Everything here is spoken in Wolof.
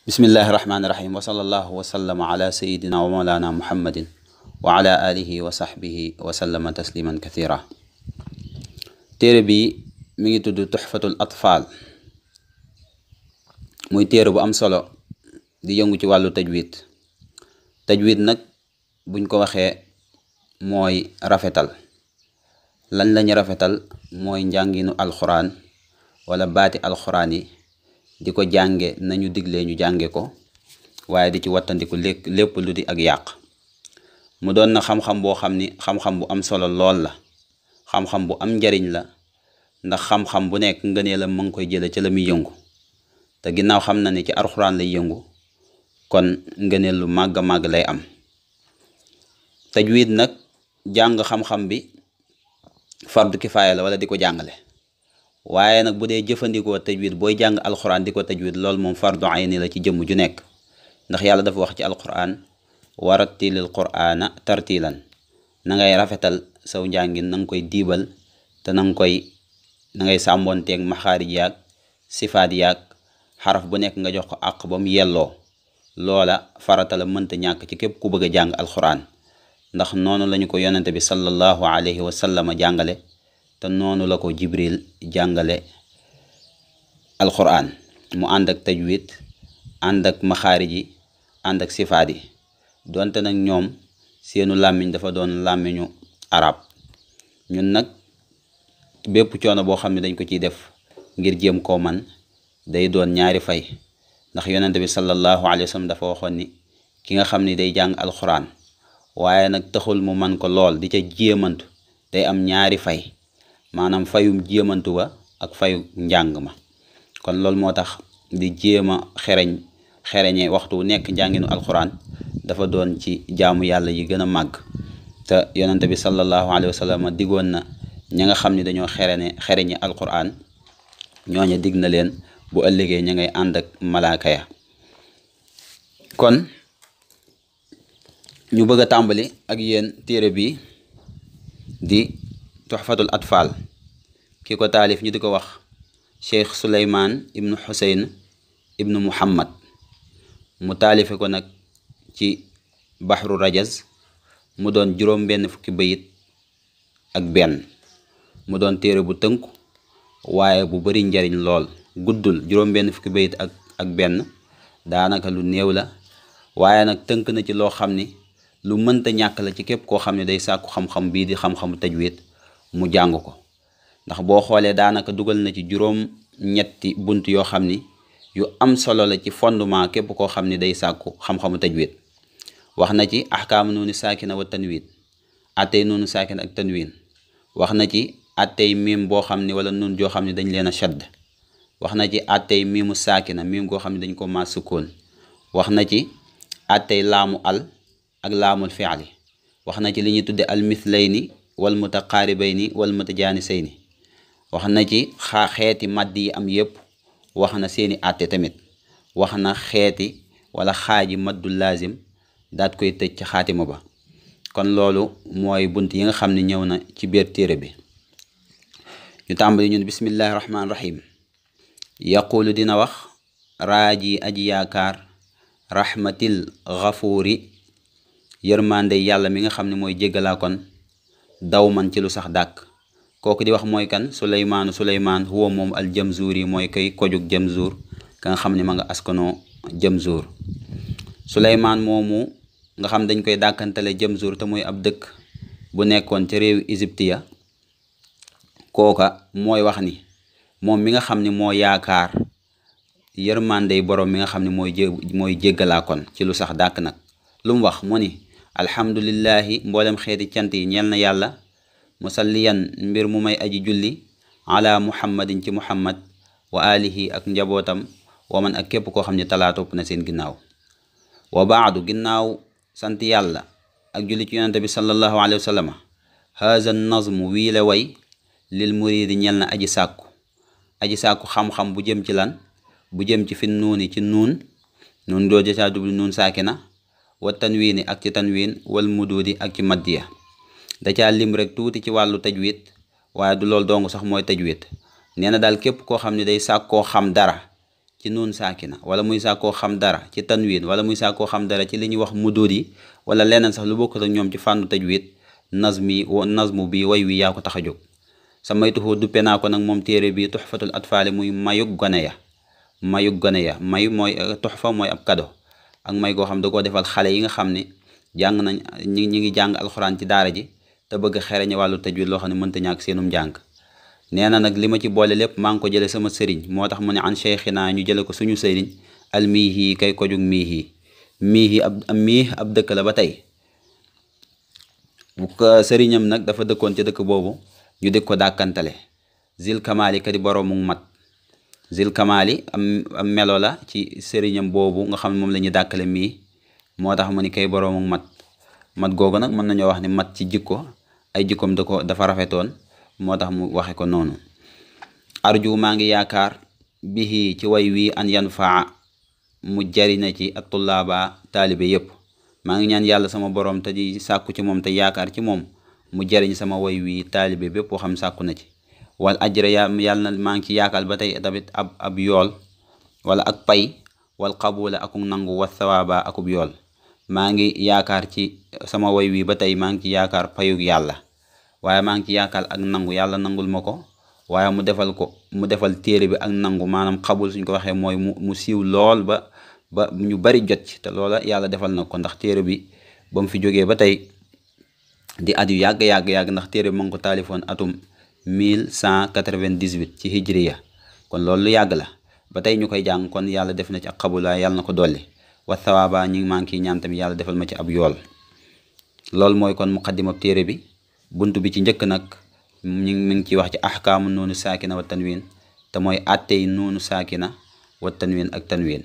bismillahi rahmaani rahim wa sallallahu wa sallama ala sayidina wa mawlana muhammadin wa ala alihi wa sahbihi wa sallama tasliman kathira. téere bi mi ngi tudd tuxfatul atfal, muy téere bu am solo di yëngu ci wàllu tajwid nag buñ ko waxee mooy rafetal. lan lañu rafetal mooy njànginu alxuraan wala baati alxuraan yi di ko jànge nañu diglee ñu jànge ko, waaye di ci wattandiku lépp lu di ak yàq. mu doon na xam-xam boo xam ni xam-xam bu am solo lool la, xam-xam bu am njariñ la, ndax xam-xam bu nekk ngëneelam ma ngi koy jële ca la muy yëngu, te ginnaaw xam na ni ci alxuraan lay yëngu, kon ngëneel lu màgg a màgg lay am. tajwid nag jàng xam-xam bi fardu kifaaya la wala di ko jàngale, waaye nag bu dee jëfandikoo tajwid booy jàng alxuraan di ko tajwid loolu moom fardu ayni la ci jëmm ju nekk, ndax yàlla dafa wax ci alxuraan warattilil qur'aana tartilan, na ngay rafetal saw njàngin na nga koy diibal te na ngay sàmboonteeg maxaarij yaag sifaat yaag xaraf bu nekk nga jox ko àq ba mu yelloo. loola farata la mënta ñàkk ci képp ku bëgg a jàng alxuraan, ndax noonu lañu ko yonente bi sallallahu alayhi wa sallam jàngale, te noonu la ko jibril jàngale alquran mu ànd ak tajwid, ànd ak maxaarij yi, ànd ak sifaat yi, donte nag ñoom seenu làmmiñ dafa doon làmmiñu arab. ñun nag bépp coono boo xam ne dañ ko ciy def ngir jéem koo man day doon ñaari fay, ndax yonente bi sallallahu alayhi wa sallam dafa waxoon ni ki nga xam ni day jàng alquran waaye nag taxul mu man ko lool di ca jéemantu day am ñaari fay, maanaam fayum jéemantu ba ak fayu njàng ma. kon loolu moo tax di jéem a xereñe waxtu wu nekk njànginu alxuraan dafa doon ci jaamu yàlla yi gën a màgg, te yonente bi sallallahu alayhi wa sallam digoon na ña nga xam ni dañoo xereñe alxuraan ñooña dig na leen bu ëllëgee ña ngay ànd ak malaaka ya. kon ñu bëgg a tàmbali ak yéen téere bi di tuxfatul atfal, ki ko taalif ñu di ko wax cheikh suleymaan ibnu xuseyn ibnu muhammad. mu taalife ko nag ci baxru rajaz, mu doon juróom benn fukki bayit ak benn, mu doon téere bu tënku waaye bu bari njariñ lool. guddul, juróom benn fukki bayit ak benn daanaka lu néew la, waaye nag tënk na ci loo xam ni lu mënta ñàkk la ci képp koo xam ne day sàkku xam-xam bii di xam-xamu tajwid mu jàng ko. ndax boo xoolee daanaka dugal na ci juróom ñetti bunt yoo xam ni yu am solo la ci fondement képp koo xam ni day sàkku xam-xamu tajwid. wax na ci ahkaamu nuuni saakina wa tanwin, attey nuunu saakina ak tanwin. wax na ci attey miim boo xam ni wala nun joo xam ne dañ leen a shadd. wax na ci attey miimu saakina, miim goo xam ne dañ ko ma sukkoon. wax na ci attey laamu al ak laamul fi'li. wax na ci li ñuy tudde al mithlayni wal mutaqaaribayni wal mutajaanisayni. wax na ci xeeti madd yi am yépp, wax na seeni àtte tamit. wax na xeeti wala xaaji maddu laazim daat koy tëj ci xaatima ba. kon loolu mooy bunt yi nga xam ne ñëw na ci biir téere bi. ñu tàmbali ñun bismillahi rahmaani rahim. yaqulu dina wax raaji aji yaakaar rahmatil ghafuuri, yërmande yàlla mi nga xam ne mooy jéggalaa kon daw man ci lu sax dàkk. kooku di wax mooy kan? suleymaan huwa moom al jamzuur yi mooy kay kojug jamzuur ka nga xam ne ma nga askanoo jamzuur. suleymaan moomu nga xam dañ koy dàkkantale jamzuur te muy ab dëkk bu nekkoon ca réewu Égypte ya. kooka mooy wax ni moom mi nga xam ne moo yaakaar yërmandey borom mi nga xam ne mooy jéggalaa kon ci lu sax dàkk nag. lu mu wax mu ni alhamdulillahi mboolem xeeti cant yi ñeel na yàlla, musalliyan mbir mu may aji julli ala muhammadin ci muhammad wa alihi ak njabootam, wa man ak képp koo xam ne talaatopp na seen ginnaaw. wa baadu ginnaaw sant yàlla ak julli ci yonente bi sallallahu alayhi wa sallam, haza nazmu wii la way lil muridi ñeel na aji sàkku xam-xam bu jëm ci lan? bu jëm ci fi nuuni ci nuun doo jëcaa dubli nuun saakina, wa tanwiini ak ci tanwiin, wal muduudi ak ci maddiya. da caa lim rek tuuti ci wàllu tajwid, waaye du loolu dong sax mooy tajwid. nee na daal képp koo xam ne day sàkkoo xam dara ci nuun saakina wala muy sàkkoo xam dara ci tanwin wala muy sàkkoo xam dara ci li ñuy wax mudóor yi wala leneen sax lu bokkut ak ñoom ci fànnu tajwid nazmu bi way wi yaa ko tax a jóg sa maytuhu duppe naa ko nag moom téere bi tuxfatul atfaali muy mayug gone ya may mooy tuxfa mooy ab kado ak may goo xam da koo defal xale yi nga xam ne jàng nañ ñi ngi jàng alxuraan ci daara ji te bëgg xereñe wàllu tajwid loo xam ne mënta ñàkk seenum njàng nee na nag li ma ci boole lépp maa ngi ko jële sama sëriñ moo tax mu ne an cheikhina ñu jële ko suñu sëriñ al miihi kay ko jug miihi ab dëkk la ba tey bu ko sëriñam nag dafa dëkkoon ci dëkk boobu ñu dëkk ko dàkkantale zil kamali kadi boroomu mat zil kamali am melo la ci sëriñam boobu nga xam ne moom la ñuy dàkkale mii moo tax mu ni kay boroomu mat googu nag mën nañoo wax ne mat ci jikko ay jikkoom dafa rafetoon moo tax mu waxe ko noonu arju maa ngi yaakaar bihi ci way wii an yanfaa mu jarina ci at tullaaba taalibe yépp maa ngi ñaan yàlla sama borom te di sàkku ci moom te yaakaar ci moom mu jariñ sama way wii taalibe bépp boo xam sàkku na ci wal ajra yàlla na maa ngi ci yaakaar ba tey tamit ab yool wala ak pay wal qabula akuk nangu wa sawaaba akub yool maa ngi yaakaar ci sama way wii ba tey maa ngi ci yaakaar payug yàlla waaye maa ngi ci yaakaar ak nangu yàlla nangul ma ko waaye mu defal téere bi ak nangu maanaam xabul suñ ko waxee mooy mu siiw lool ba ñu bari jot ci te loola yàlla defal na ko ndax téere bi ba mu fi jógee ba tey di at yu yàgg ndax téere bi ma ngi ko taalifoon atum 1198 ci hijriya kon loolu lu yàgg la ba tey ñu koy jàng kon yàlla def na ci ak xabul waaye yàlla na ko dolli wa sawaaba ñi maa ngi ciy ñaan tamit yàlla defal ma ci ab yool loolu mooy kon muqaddimab téere bi bunt bi ci njëkk nag mi ngi ciy wax ci ahkaamu nuunu saakina wa tanwin te mooy attey nuunu saakina wa tanwin ak tanwin